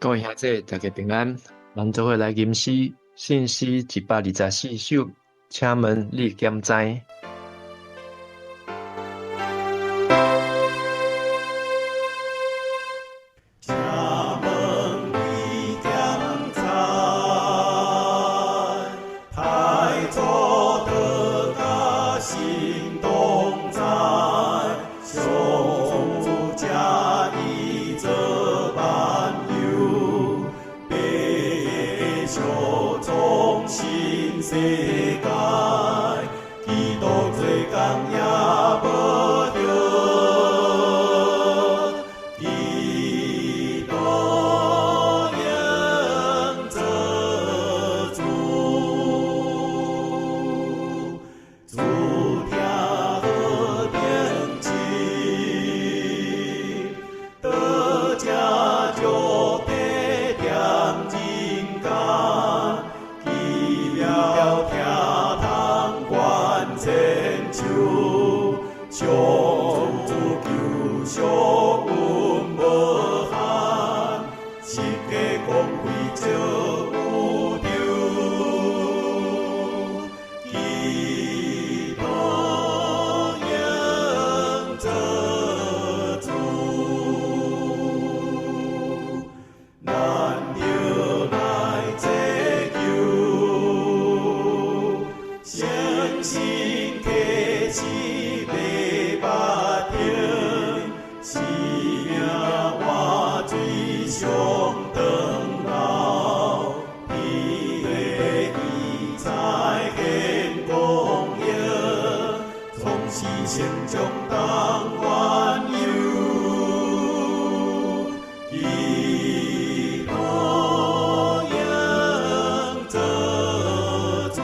各位兄弟，大家平安。咱做伙來吟詩，信詩124首，請問你敢知？請問你敢知？太祖德甲神同在，上主才伊做萬有，白相創新世界，基督做工也無著，基督永做主，主聽好平靜，倒正石地踮人間，奇妙聽通貫千秋，上主救贖阮無限，世界光輝照宇宙，基督永做主，咱著來祈求，誠心啟示袂捌停，生命活水上長流，天的異彩顯光耀，創始成終同緣由，基督永做主。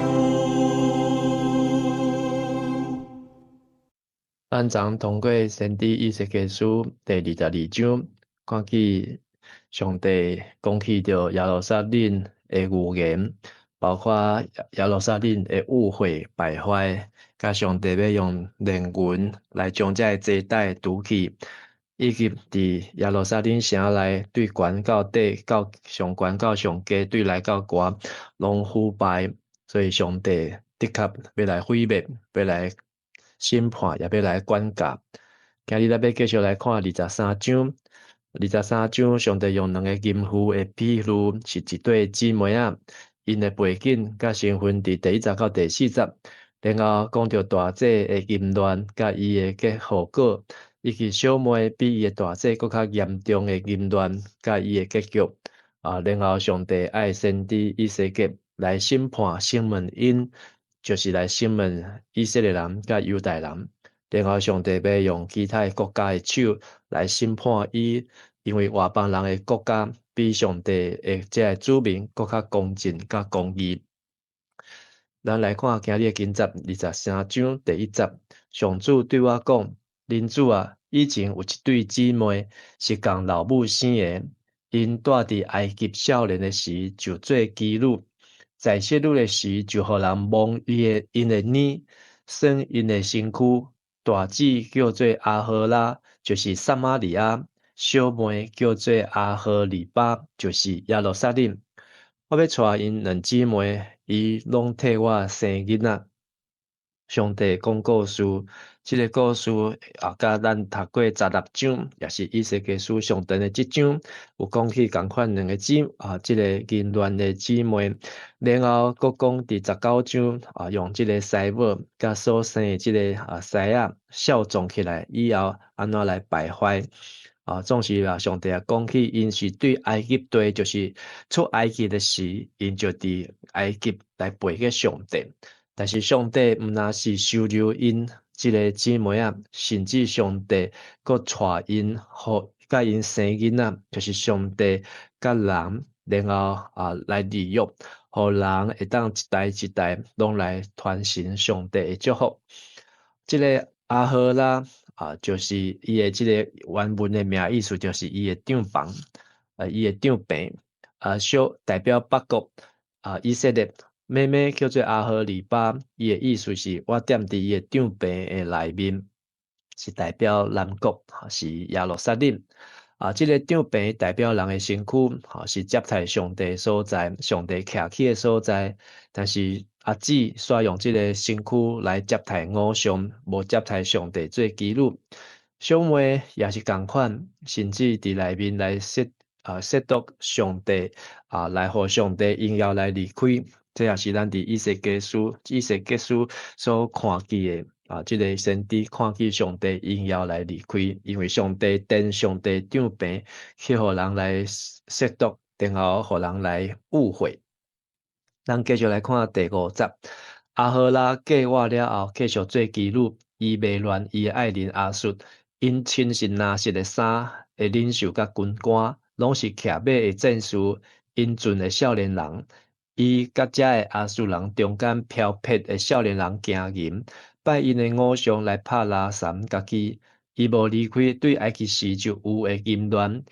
咱昨通過先知以西結書第22章，看見上帝講起著耶路撒冷的預言，包括耶路撒冷的污穢敗壞，佮上帝欲用煉銀來將這个遮帶除去，以及佇耶路撒冷城內對懸到底到上懸到上低，對內到外攏腐敗，所以上帝的確欲來毀滅，欲來審判，也欲來管教。今日咱欲繼續來看二十三章。23章，上帝用兩个淫婦的比喻，是一對姊妹仔，𪜶的背景佮身份佇第一節到第四節，然後講著大姐的淫亂佮伊的結後果，以及小妹比伊的大姐閣較嚴重的淫亂佮伊的結局。然後上帝愛先知以西結來審判審問𪜶，就是來審問以色列人佮猶大人。然後上帝欲用其他的國家的手來審判伊，因為外邦人的國家比上帝的這个子民閣較公正、佮公義。咱來看今日的經節23章第一節，上主對我講：人子啊，以前有一對姊妹是仝老母生的，𪜶住佇埃及少年的時就做妓女，在昔日的時就予人摸𪜶的奶，耍𪜶的身軀。大姊叫做阿荷拉，就是撒瑪利亞；小妹叫做阿荷里巴，就是耶路撒冷。我欲娶𪜶兩姊妹，伊攏替我生囡仔。上帝講故事，這个故事啊，佮咱讀過16章，也是以西結書上長的這章，有講起仝款兩个姊啊，這个淫亂的姊妹，然後閣講佇19章啊，用這个師母佮所生的這个師仔效忠起來以後，按怎來敗壞啊？總是啊，上帝啊講起，𪜶是對埃及地，就是出埃及的時，𪜶就佇埃及來背過上帝。但是上帝毋但是收留𪜶這个姊妹仔，甚至上帝閣娶𪜶，予佮𪜶生囡仔，就是上帝佮人，然後來立約，予人會當一代一代攏來傳承上帝的祝福。這个阿荷拉啊，就是伊的這个原文的名意思，就是伊的帳房，伊的帳棚，小代表北國啊，以色列。妹妹叫做阿荷里巴，伊的意思是我踮佇伊的帳棚的內面，是代表南國，是耶路撒冷。啊，這个帳棚代表人的身軀，吼，是接待上帝所在，上帝徛起的所在。但是阿姊煞用這个身軀來接待偶像，無接待上帝做妓女。小妹也是仝款，甚至佇內面來褻瀆上帝，啊，來予上帝榮耀來離開。這也是咱佇以西結書所看見的。啊，這个先知看見上帝榮耀來離開，因為上帝殿、上帝帳棚去予人來褻瀆，然後予人來誤會。咱繼續來看第五節，亞何拉嫁我了後，繼續做妓女，伊迷亂伊的愛人亞述，𪜶穿是藍色的衫的領袖佮軍官，攏是騎馬的戰士，英俊的少年人。伊佮遮的亞述人中間飄撇的少年人行淫。拜𪜶的偶像來拍拉毘家己，伊無離開對埃及時就有的淫亂。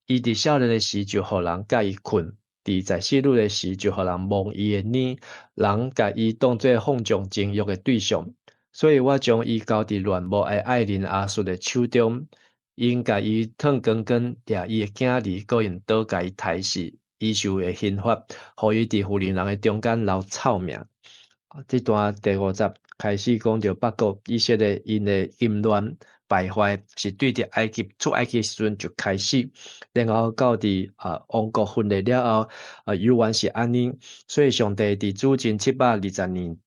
伊佇少年的時就予人佮伊睏，佇在室女的時就予人摸伊的奶，人共伊當做放縱情慾的對象。所以我將伊交佇戀慕的愛人亞述的手中，𪜶共伊褪光光，掠伊的囝兒，閣用刀共伊刣死，伊受的刑罰，予伊佇婦人的中間留臭名。這段第五節開始講著北國以色列𪜶的淫亂敗壞，是對佇埃及出埃及時陣就開始，然後到佇王國分裂了後，猶原是按呢。所以上帝佇主前720年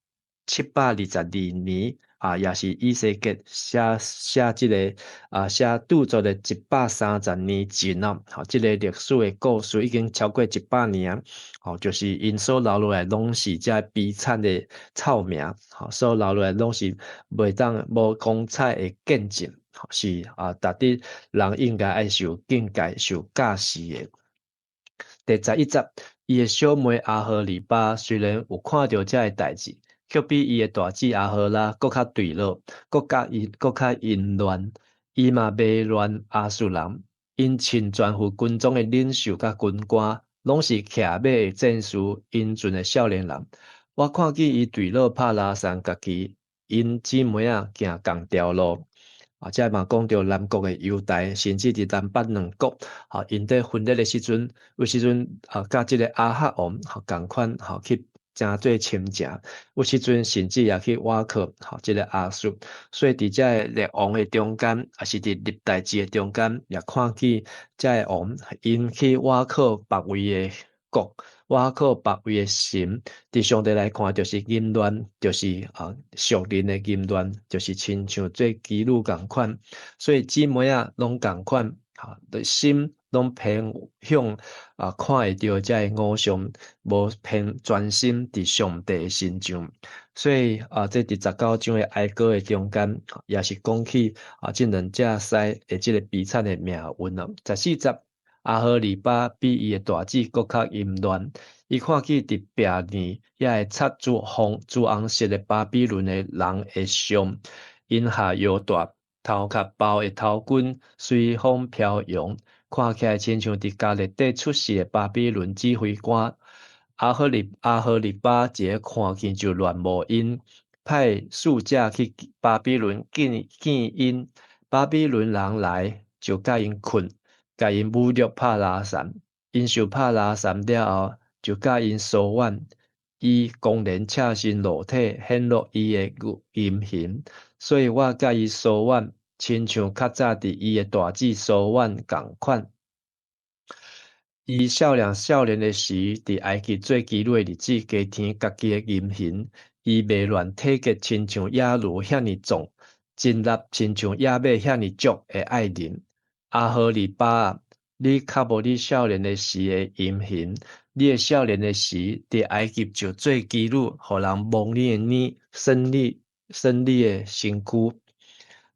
，722年啊，也是以西結寫寫這个寫著作的130年前哦，吼，這个歷史的故事已經超過100年啊，吼，就是𪜶所留落來攏是遮悲慘的臭名，吼，所留落來攏是袂當無光彩的見證，是啊，值得人應該愛受警戒、受教示的。第11節，伊的小妹亞何利巴雖然有看著遮个代誌，卻比伊的大姊亞何拉閣較墜落，閣較伊閣較淫亂。伊嘛迷亂亞述人，𪜶穿全副軍裝的領袖佮軍官，攏是騎馬的戰士，英俊的少年人。我看見伊墜落拍拉毘家己，𪜶姊妹仔行仝條路。啊，這嘛講著南國的猶大，甚至佇南北兩國，吼，𪜶佇分裂的時陣，有時陣啊，佮這個亞哈王吼仝款吼去成做親情，有時陣甚至也去倚靠吼這个亞述，所以佇遮个列王的中間，抑是佇歷代志的中間，也看見遮个王𪜶去倚靠別位的國，倚靠別位的神，佇上帝來看，就是淫亂，就是屬靈的淫亂，就是親像做妓女仝款，所以姊妹仔攏仝款，吼，心攏偏向看會著遮个偶像，無偏專心佇上帝的身上。所以啊，這佇19章的哀歌的中間，也是講起這兩隻獅的這个悲慘的命運哦。14節，亞何利巴比伊的大姊閣較淫亂，伊看見佇拚年遐个插朱紅色的巴比倫的人的像，𪜶下腰帶，頭殼包的頭巾隨風飄揚，看起來親像佇迦勒底出世的巴比倫指揮官。亞何利巴一个看見就戀慕𪜶，派使者去巴比倫見見𪜶，巴比倫人來就佮𪜶睏，共𪜶侮辱拍拉毘，𪜶受拍拉毘了後，就佮𪜶疏遠。伊公然赤身露體，顯露伊的淫行，所以我佮伊疏遠，親像較早佇伊的大姊疏遠仝款。伊少年少年的時，佇埃及做妓女的日子，加添家己的淫行。伊迷亂體格，親像野驢遐爾壯，精力親像野馬遐爾足的愛人。亞何利巴啊，你較無你少年的時的淫行，你的少年的時，佇埃及就做妓女，予人摸你的奶，耍你的身軀。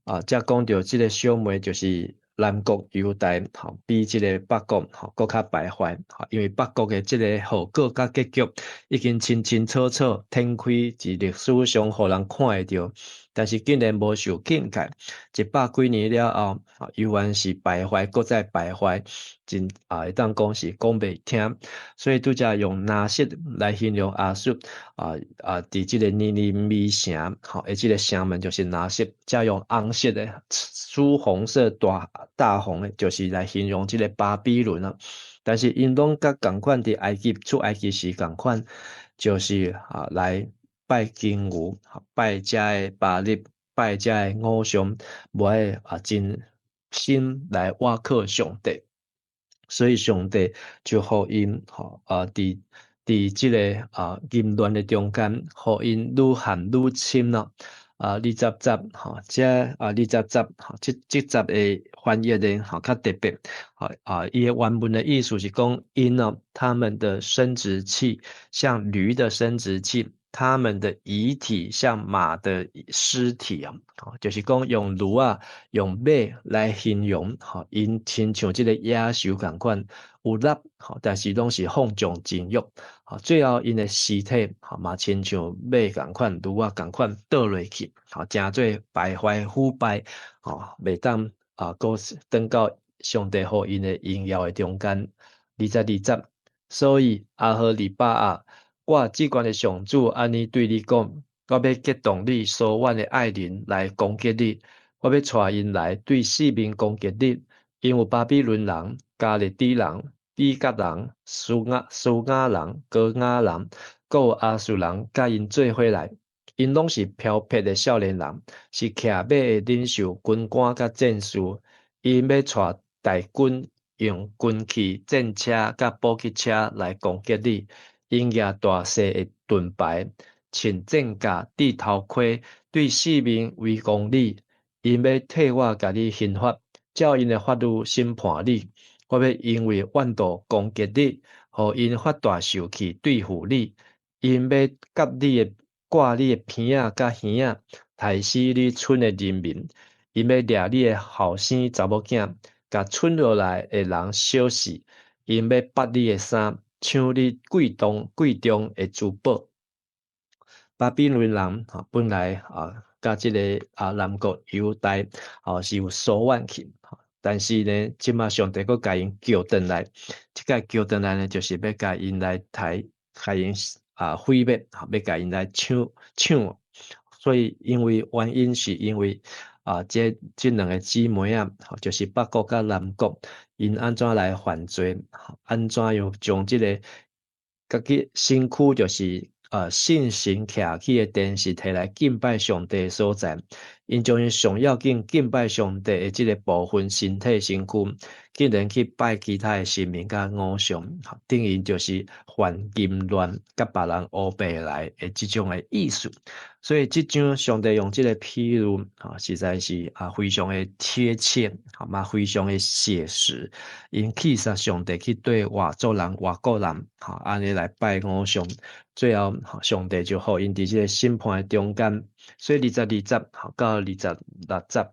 啊，這講著這个小妹就是南國猶大，吼，比這个北國吼閣較敗壞，吼，因為北國的這个後果佮結局已經清清楚楚展開佇歷史上，予人看會著，但是竟然無受警戒，100幾年了後，猶原是敗壞，閣再敗壞，真會當講是講袂聽，所以拄才用藍色來形容亞述，佇這个尼尼微城，吼，的這个城門就是藍色，才用紅色的朱紅色大。大紅的，就是來形容這个巴比倫啊。但是𪜶攏佮仝款佇埃及出埃及時仝款，就是啊來拜金牛，拜遮个巴力，拜遮个偶像，無愛啊真心來倚靠上帝。所以上帝就予𪜶吼啊，佇這个啊淫亂的中間，予𪜶愈陷愈深咯。啊，二十節吼，這啊二十節吼，這節的翻譯呢，吼較特別，吼啊，伊的原文的意思是講，𪜶哦，他們的生殖器像驢的生殖器，他們的遺體像馬的屍體啊，就是講用驢仔、用馬來形容，吼，𪜶親像這个野獸仝款，有力，吼，但是攏是放縱情慾，吼，最後𪜶的屍體，吼嘛親像馬仝款、驢仔仝款倒落去，吼，成做敗壞腐敗，吼，袂當啊，閣轉到上帝予𪜶的榮耀的中間。22節，所以阿荷里巴啊，我至懸的上主按呢對你講：我欲激動你疏遠的愛人來攻擊你，我欲帶𪜶來對四面攻擊你，𪜶有巴比倫人、迦勒底人、比割人、書亞人、哥亞人，閣有亞述人，佮𪜶做伙來。𪜶攏是飄撇的少年人，是騎馬的領袖、軍官佮戰士。𪜶欲帶大軍，用軍器、戰車佮寶騎車來攻擊你。𪜶舉大細的盾牌，穿戰甲，戴頭盔，對四面圍攻你。𪜶欲替我共你刑罰，照𪜶的法律審判你。我欲因為怨妒攻擊你，予𪜶發大受氣對付你。𪜶欲割你的鼻仔佮耳仔，刣死你村的人民。𪜶欲掠你的後生查某囝，共剩落來的人燒死。𪜶欲剝你的衫，搶你貴重的珠寶。巴比倫人吼，本來啊，佮這个啊南國猶大吼是有疏遠去，但是呢，這馬上帝閣共𪜶叫轉來，這擺叫轉來呢，就是欲共𪜶來刣，共𪜶啊毀滅，欲共𪜶來搶。所以因為原因是因為啊，這兩个姊妹仔，就是北國佮南國，𪜶按怎來犯罪，按怎樣將這个家己身軀就是聖神徛起的殿是提來敬拜上帝的所在，𪜶將𪜶上要緊敬拜上帝的這个部分身體身軀，竟然去拜其他的神明佮偶像，等於就是犯淫亂佮別人烏白來的這種的意思。所以這章上帝用這个譬喻，吼，實在是啊非常的貼切，嘛非常的寫實。𪜶去殺上帝去對外族人、外國人，吼，按呢來拜偶像，最後上帝就予𪜶佇這个審判的中間。所以22節到26節，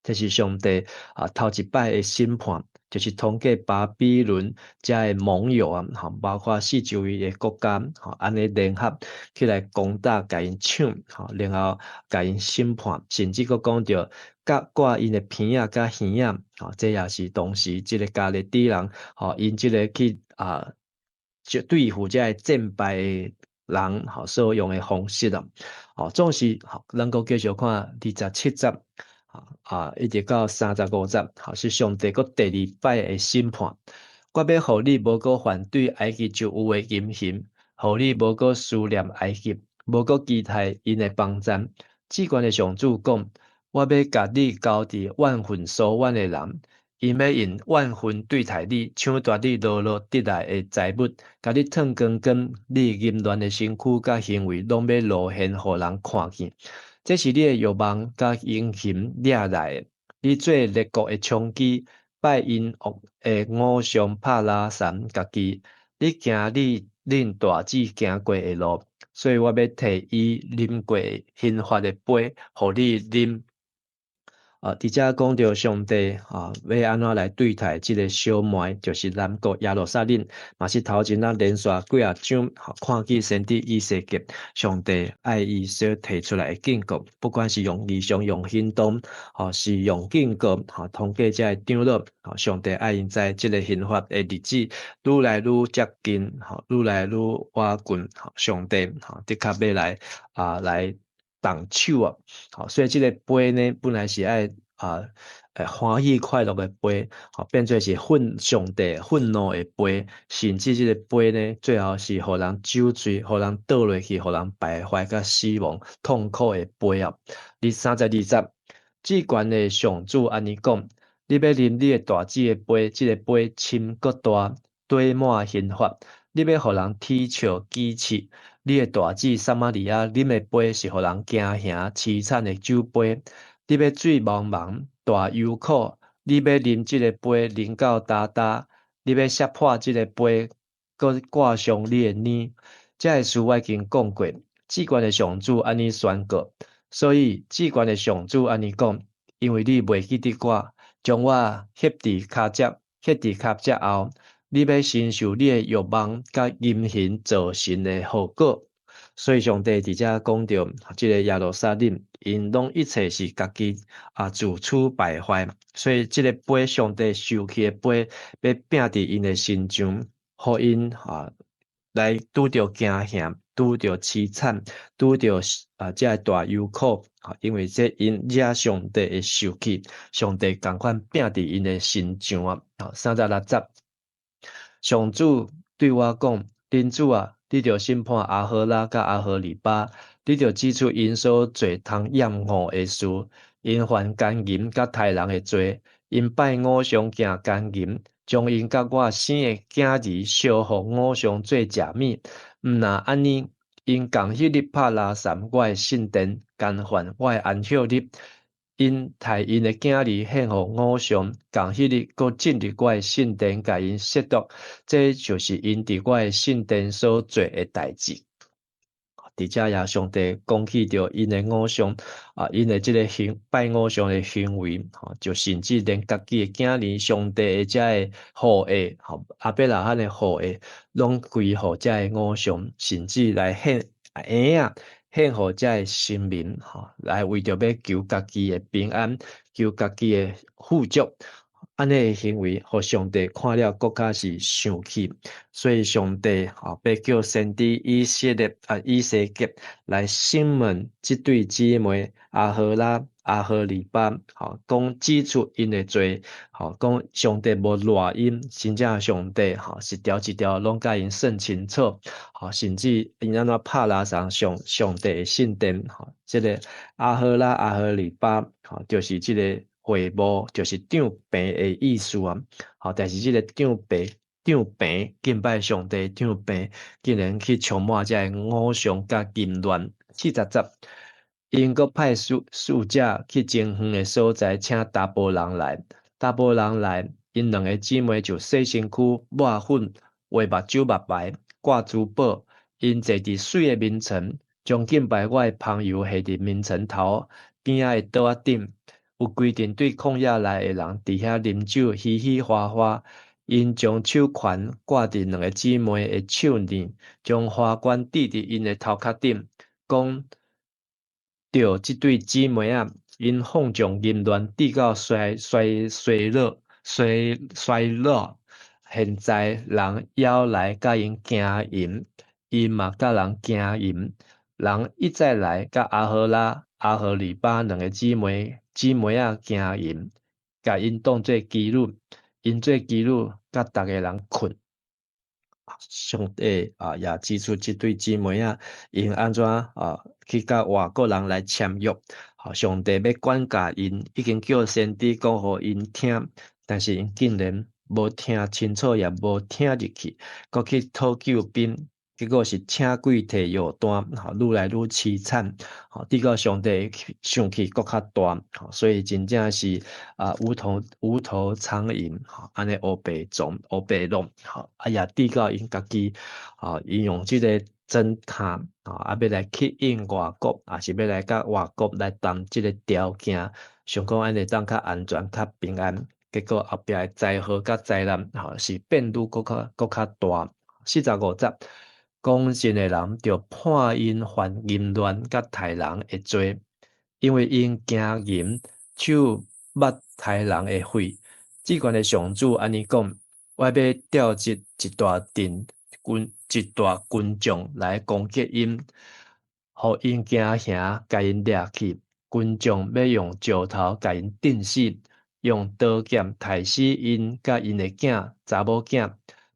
這是上帝啊頭一擺的審判，就是通過巴比倫遮的盟友啊，吼，包括四周圍的國家，吼，按呢聯合起來攻打，共𪜶搶，吼，然後共𪜶審判，甚至閣講著割𪜶的鼻仔佮耳仔，吼，這也是當時這个迦勒底人，吼，𪜶這个去啊，就對付這个戰敗的人，吼，所用的方式啊，吼，總是，吼，咱閣繼續看27節。啊，一直到35節，吼，是上帝閣第二擺的審判。我欲予你無閣犯對埃及就有的淫行，予你無閣思念埃及，無閣期待𪜶的幫贊。至懸的上主講：我欲共你交佇怨恨疏遠的人，𪜶欲用怨恨對待你，搶奪你勞碌得來的財物，共你褪光光，你淫亂的身軀佮行為，攏欲露現予人看見。這是你的欲望佮淫行掠來的。你做列國的娼妓，拜𪜶的偶像帕拉神家己。你行你恁大姊行過的路，所以我欲提伊啉過刑罰的杯，予你啉。啊，佇遮講著上帝啊，欲按怎來對待這个小妹，就是南國耶路撒冷，嘛是頭前咱連續幾仔章，看見先知以西結，上帝愛伊所提出來的警告，不管是用異象、用行動，吼是用警告，吼通過這个長老，吼上帝愛𪜶知這个刑罰的日子愈來愈接近，吼愈來愈倚近，吼上帝吼的確欲來啊來動手啊，好，所以這个杯呢，本來是愛啊歡喜快樂的杯，吼變做是憤上帝憤怒的杯，甚至這個杯呢，最後是予人酒醉，予人倒落去，予人敗壞佮死亡痛苦的杯啊。第32節，至懸的上主按呢講：你欲啉你的大姊的杯，這個杯深閣大，堆滿刑罰。你欲予人恥笑譏刺，你的大姊撒瑪利亞啉的杯是予人驚嚇淒慘的酒杯。你欲醉茫茫，大憂苦，你欲啉這個杯啉到焦焦，你欲摔破這個杯，閣割傷你的耳。這个事我已經講過，至懸的上主按呢宣告。所以至懸的上主按呢講，因為你袂記得我，將我歇佇跤跡，歇佇跤跡後，你欲承受你的欲望佮淫行造成的後果。所以上帝佇遮講著，這个耶路撒冷，𪜶攏一切是家己啊自取敗壞，所以這个杯上帝受氣的杯，欲拚佇𪜶的身上，予𪜶啊來拄著驚嚇，拄著淒慘，拄著啊這个大憂苦，因為這𪜶惹上帝的受氣，上帝仝款拚佇𪜶的身上啊。36節，上主對我講：人子啊，你著審判阿荷拉佮阿荷里巴，你著指出𪜶所做通厭惡的事，𪜶犯姦淫佮刣人的罪，𪜶拜偶像行姦淫，將𪜶佮我生的囝兒燒予偶像做食物。毋若按呢，𪜶仝彼日拍垃圾我的聖殿，干犯我的安息日。𪜶刣𪜶的囝兒獻予偶像，仝彼日閣進入我的聖殿，共𪜶褻瀆，這就是𪜶佇我的聖殿所做的代誌。佇遮也上帝講起著𪜶的偶像啊，𪜶的這个行拜偶像的行為，吼，就甚至連家己的囝兒、上帝的這个後裔，吼，亞伯拉罕的後裔，攏歸予這个偶像，甚至來獻嬰仔，獻予這个神明，吼，來為著欲求家己的平安，求家己的富足，按呢的行為，予上帝看了閣較是生氣，所以上帝吼欲叫先知以色列啊以西結來審問這對姊妹阿荷拉、阿荷里巴，吼，講指出𪜶的罪，吼，講上帝無賴𪜶，真正上帝吼一條一條攏共𪜶算清楚，吼，甚至𪜶按怎拍垃圾上帝的聖殿，吼，這个阿荷拉、阿荷里巴，吼，就是這个會幕，就是帳棚的意思啊，吼，但是這个帳棚、帳棚敬拜上帝帳棚，竟然去充滿這个偶像佮淫亂。40節，𪜶閣派使者去真遠的所在，請查埔人來。查埔人來，𪜶兩个姊妹就洗身軀、抹粉、畫目睭、目眉、掛珠寶。𪜶坐佇媠的眠床，將敬拜我的香油下佇眠床頭邊仔的桌仔頂。有規陣對曠野來的人佇遐啉酒，嘻嘻哈哈。𪜶將手環掛佇兩个姊妹的手鏈，將花冠戴佇𪜶的頭殼頂，講著這對姊妹仔，𪜶放縱淫亂，直到衰老。現在人猶來佮𪜶行淫，𪜶嘛佮人行淫。人一再來佮阿荷拉、阿荷里巴兩个姊妹仔行淫，共𪜶當做妓女，𪜶做妓女，佮逐个人睏。上帝啊，也指出這對姊妹仔，𪜶按怎啊去佮外國人來簽約。上帝欲管教𪜶，已經叫先知講予𪜶聽，但是𪜶竟然無聽清楚，也無聽入去，閣去討救兵，結果是請鬼提藥單，吼，愈來愈淒慘，吼，直到上帝生氣閣較大，所以真正是啊無頭蒼蠅，吼，按呢烏白撞烏白弄，吼，啊也直到𪜶家己，啊，𪜶用這个偵探，啊，欲來吸引外國，抑是欲來佮外國來談這个條件，想講按呢會當較安全、較平安，結果後壁的災禍佮災難，吼，是變愈閣較大。45節。講真的人著判𪜶犯淫亂佮刣人的罪，因為𪜶行淫，手捌刣人的血。至懸的上主按呢講：我欲調集一大陣軍，一大群眾來攻擊𪜶，予𪜶驚嚇，共𪜶掠去。群眾欲用石頭共𪜶釘死，用刀劍刣死𪜶佮𪜶的囝、查某囝，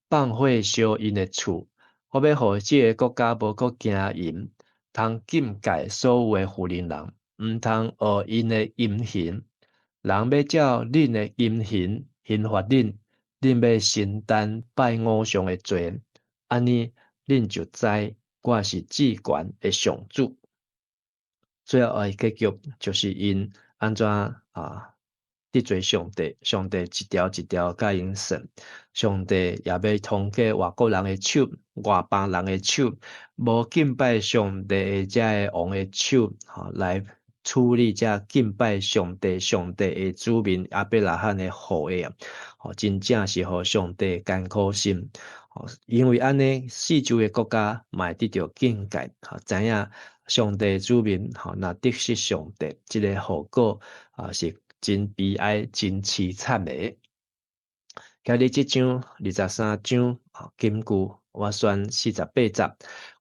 放火燒𪜶的厝。我欲予這个國家無閣驚淫，通禁戒所有的婦人人，毋通學𪜶的淫行。人欲照恁的淫行刑罰恁，恁欲承擔拜偶像的罪，按呢，恁就知我是至懸的上主。最後的結局就是𪜶按怎啊得罪上帝，上帝一條一條共𪜶算，上帝也欲通過外國人的手、外邦人的手，無敬拜上帝的這个王的手，吼來處理這敬拜上帝、上帝的子民亞伯拉罕的後裔啊！吼，真正是予上帝艱苦心。因為按呢，四周的國家嘛會得著警戒，吼，知影上帝子民吼，若得失上帝，這个後果啊是真悲哀、真淒慘的。今日這章23章，金句我選48節，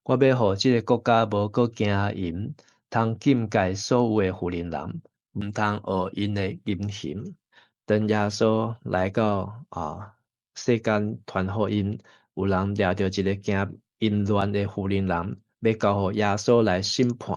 我欲予這个國家無閣驚淫，通禁戒所有的婦人人，毋通學𪜶的淫行。當耶穌來到啊世間傳福音，有人掠著一个行淫亂的婦人人，欲交予耶穌來審判。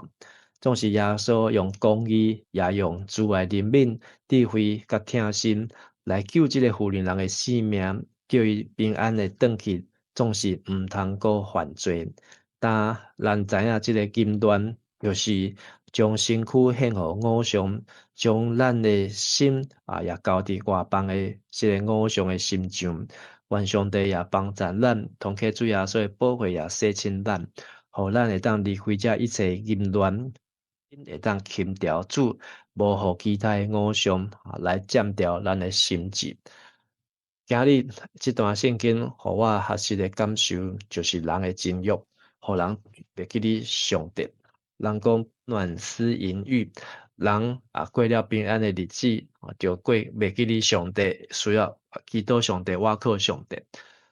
總是耶穌用公義，也用慈愛憐憫、智慧佮疼心來救這个婦人人的性命，叫伊平安的轉去，總是毋通閣犯罪。但咱知影這个淫亂，就是將身軀獻予偶像，將咱的心啊也交佇外邦的這个偶像的心上。願上帝也幫助咱，通過主耶穌的寶血也洗清咱，予咱會當離開這一切淫亂，會當輕調主，無予其他的偶像來佔掉咱的心智。今日這段聖經，予我學習的感受，就是人的情慾，予人袂記得上帝。人講亂思淫慾，人啊過了平安的日子，就過袂記得上帝需要祈禱上帝，倚靠上帝。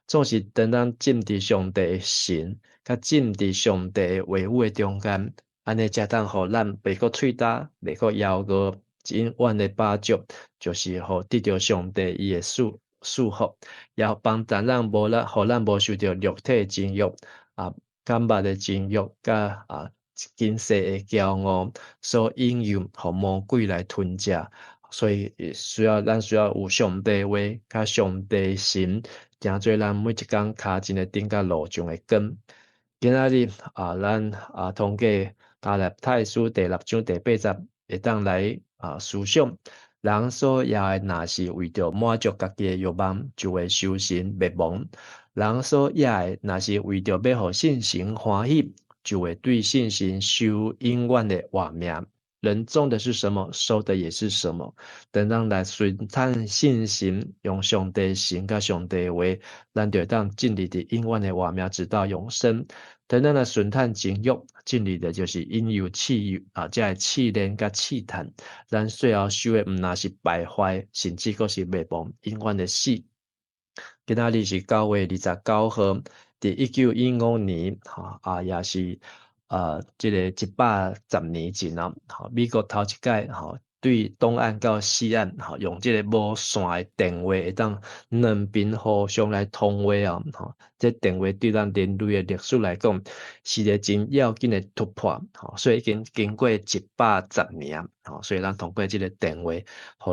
總是當咱浸佇上帝的神，佮浸佇上帝的話語的中間，按呢才當予咱袂閣喙焦，袂閣枵餓，永遠的飽足，就是予得著上帝伊的賜福，也幫助咱無咱，予咱無受著肉體情慾啊、感覺的情慾，佮啊今世的驕傲所引誘，予魔鬼來吞食。所以需要咱需要有上帝話，佮上帝神，成做咱每一工跤前的燈佮路上的光。今仔日啊，咱啊通過加拉太書第六章第八節，會當來啊思想，人所掖的若是為著滿足家己的慾望，就會受神滅亡；人所掖的若是為著欲予信神歡喜，就會對信神受永遠的活命。人種的是什麼，收的也是什麼。當咱來順趁信心，用上帝神佮上帝話，咱就會當進入佇永遠的活命，直到永生。當咱來順趁情慾，進入的就是引誘試誘啊，這个試煉佮試探，咱最後收的毋但是敗壞，甚至閣是滅亡，永遠的死。今仔日是9月29號，佇1915年，吼啊，也是這个110年前啊，吼，美國頭一擺吼，對東岸到西岸，吼，用這个無線的電話會當兩邊互相來通話啊，吼，這電話對咱人類的歷史來講，是一个真要緊的突破，吼，所以已經經過110年，吼，所以咱通過這个電話，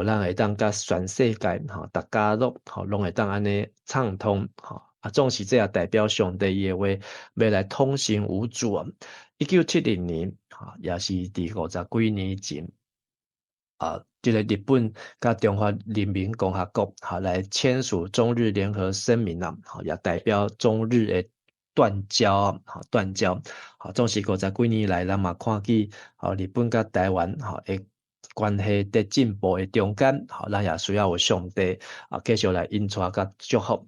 予咱會當佮全世界，吼，逐角落，吼，攏會當按呢暢通，吼。啊，總是這也代表上帝伊的話，欲來通行無阻啊。1970年，吼，也是佇50幾年前，啊，這个日本佮中華人民共和國，吼來簽署中日聯合聲明啊，吼，也代表中日的斷交啊，吼，斷交。吼，總是50幾年來，咱嘛看見，吼，日本佮台灣，吼，的關係佇進步的中間，吼，咱也需要有上帝啊，繼續來引帶佮祝福。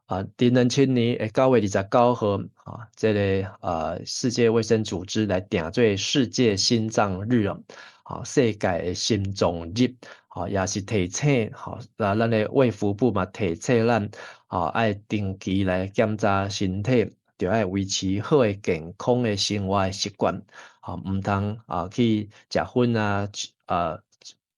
啊，佇2000年的9月29號，啊，這个世界衛生組織來定做世界心臟日啊，吼，世界的心臟日，吼，也是提醒，吼，啊，咱的衛福部嘛提醒咱，吼，愛定期來檢查身體，著愛維持好的健康的生活習慣，吼，毋通啊去食薰啊，啊，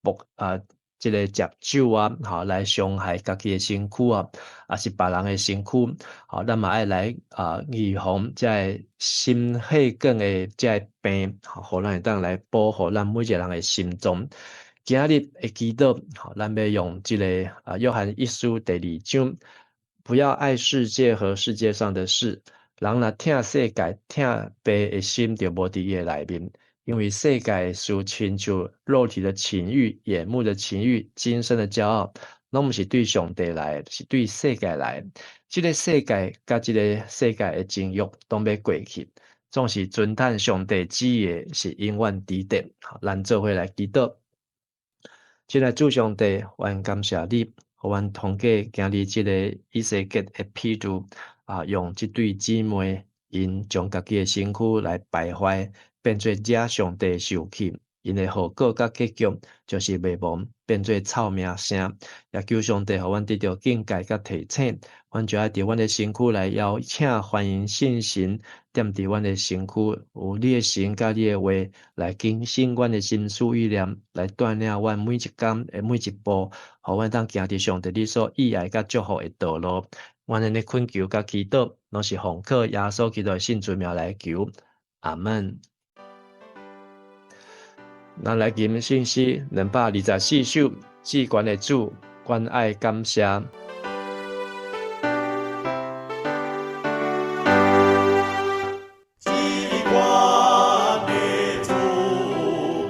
木啊。這个食酒啊，吼來傷害家己的身軀啊，抑是別人的身軀，吼，咱嘛愛來啊預防這个心血管的這个病，吼，予咱會當來保護咱每一個人的心臟。今日的祈禱，吼，咱欲用這个啊約翰一書第二章，不要愛世界和世界上的事。人若疼世界，疼爸的心就無佇伊的內面。因為世界的事，親像肉體的情慾、眼目的情慾、今生的驕傲，攏毋是對上帝來的，是對世界來的。這个世界佮這个世界的情慾攏欲過去，總是遵趁上帝旨意的，是永遠佇咧。咱做伙來祈禱。親愛主上帝，阮感謝你，予阮通過今日這个以西結的譬喻，啊，用這對姊妹，𪜶將家己的身軀來敗壞，變做惹上帝受氣，𪜶的後果佮結局就是滅亡，變做臭名聲。也求上帝予阮得著警戒佮提醒，阮就愛佇阮的身軀來邀請歡迎聖神踮佇阮的身軀，有你的神佮你的話來更新阮的心思意念，來帶領阮每一工的每一步，予阮當行佇上帝你所喜愛佮祝福的道路。阮按呢懇求佮祈禱，攏是奉靠耶穌基督的聖尊名來求。阿門。咱來吟聖詩224首，至懸的主，阮愛感謝。至懸的主，阮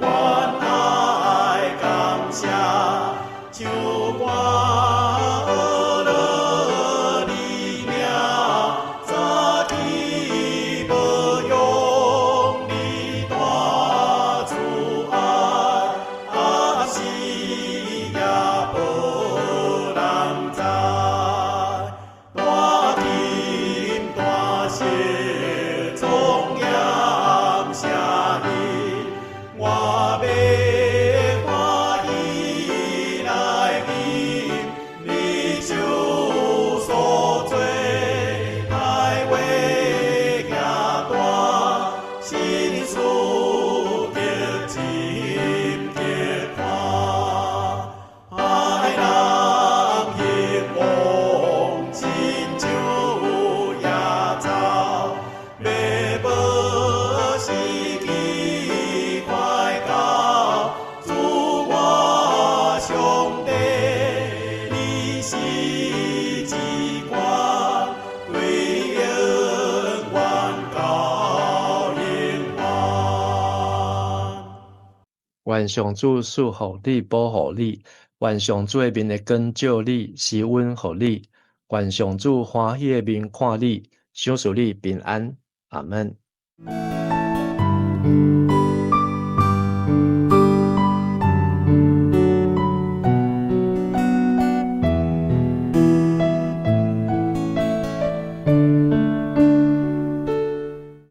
愛感謝，唱歌樂你名，早起無用你大慈愛，暗時也無人知，大金大色莊嚴聲音，我欲歡喜來吟，你手所做大話行大，心事極深極寬，歹人興旺親像野草，欲無時機快到，主我上帝，你是至懸，對永遠到永遠。願上主賜福你，保護你；願上主的面會光照你，施恩予你；願上主歡喜的面看你，賞賜你平安。阿門。